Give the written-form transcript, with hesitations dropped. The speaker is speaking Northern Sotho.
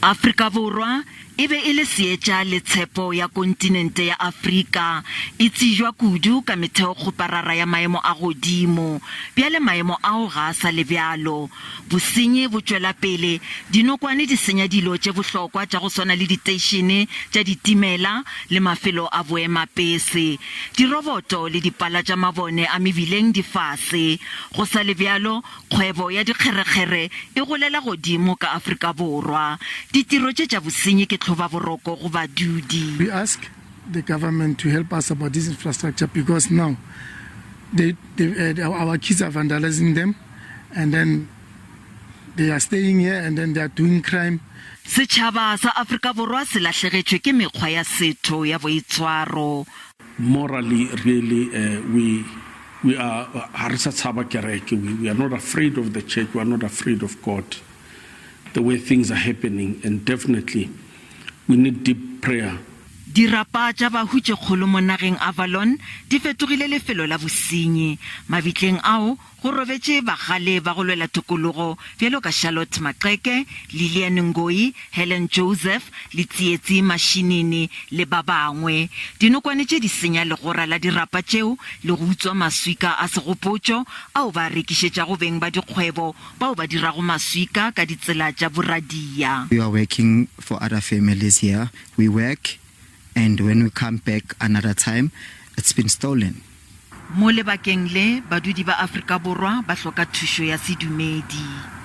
Afrika Borwa e be e le seetša le tshepo ya kontinente ya Afrika, e tsejwa kudu ka metheokgoparara ya maemo a godimo. Bjale maemo ao ga a sa le bjalo. Bosenyi bo tšwela pele, dinokwane di senya dilo tše bohlokwa tša go swana le diteišene tša ditimela le mafelo a boemapese. Diroboto le dipala tša mabone a mebileng di fase. Go sa le bjalo, Kgwebo ya dikgerekgere e golela godimo ka Afrika Borwa. Ditiro tše tša bosenyi ke tlhobaboroko go badudi. We ask the government to help us about this infrastructure because now they, they, uh, our kids are vandalizing them and then they are staying here and then they are doing crime. Setšhaba sa Afrika Borwa se lahlegetšwe ke mekgwa ya setho ya boitshwaro. Morally really uh, we we are ha re sa tshaba kereke we, we are not afraid of the church we are not afraid of God the way things are happening and definitely we need deep prayer. Dirapa tša bahu tše kgolo mo nageng Avalon di fetogile lefelo la bosenyi. Mabitleng ao Go robetše bagale ba go lwela tokologo bjalo ka Charlotte Maxeke, Lilian Ngoyi, Helen Joseph le Tsietsi Mashinini le ba bangwe. Dinokwane tše di senya legora la dirapa tšeo le go utswa maswika a segopotšo ao ba a rekišetšago beng ba dikgwebo bao ba dirago maswika ka ditsela tša boradia. We are working for other families here. We work and when we come back another time, it's been stolen. Mo lebakeng le, badudi ba Afrika Borwa ba hloka thušo ya sedumedi.